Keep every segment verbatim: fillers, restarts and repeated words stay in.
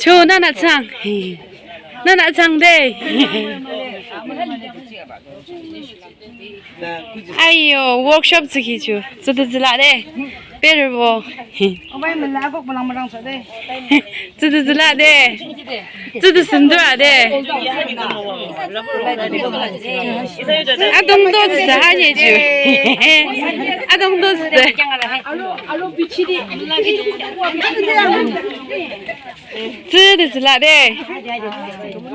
Cho, nana chang. Nana chang de. Ayo, workshop tsükhi cho. Tsüde tsüla de. Perebo. Tsüde tsüla de. Tsüde sindura de. Adung do tsüde ha ye cho. Adung do tsüde. Tsüde tsüla de.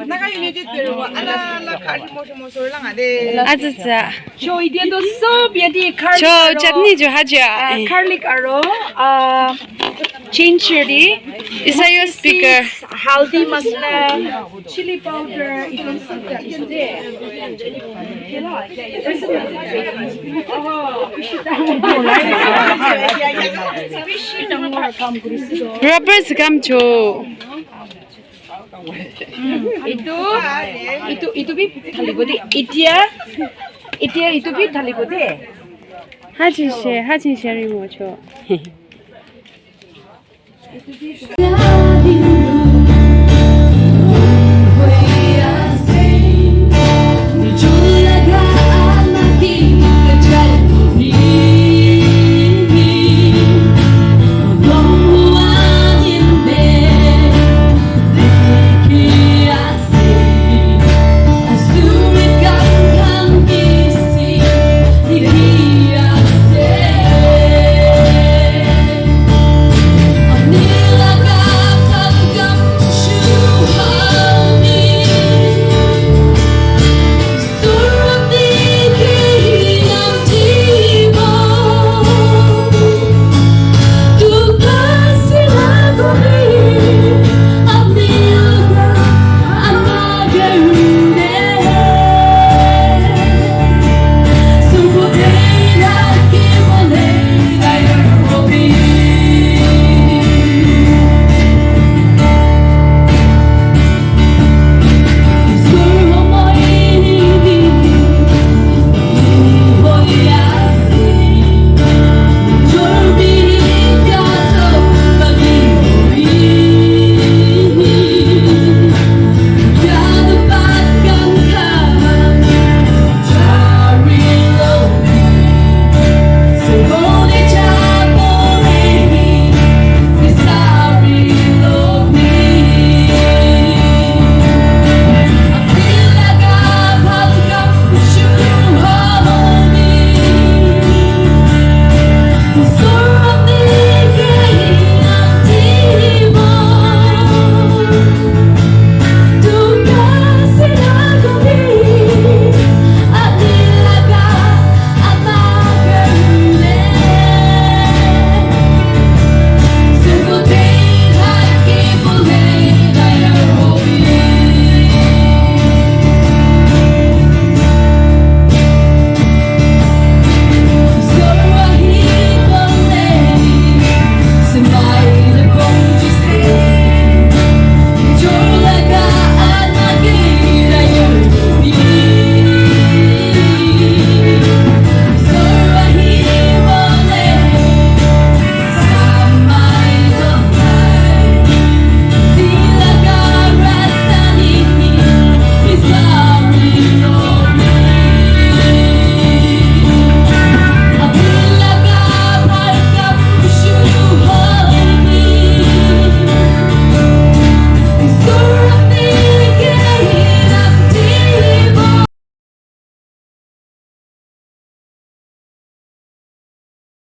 Naga United Bureau, ala ala kari moso moso lang ade. Atsütsü. Cho, ide to sob yade kari. Cho, chutney cho ha cho. Ah, garlic aro, ah, ginger de. Isa yo speaker. Haldi masala, chili powder, iton sob de. Rubber scam cho. Itu, itu, itu bi thalibo de. Etiya, etiya itu bi thalibo de. Hachin she, hachin she rimo cho.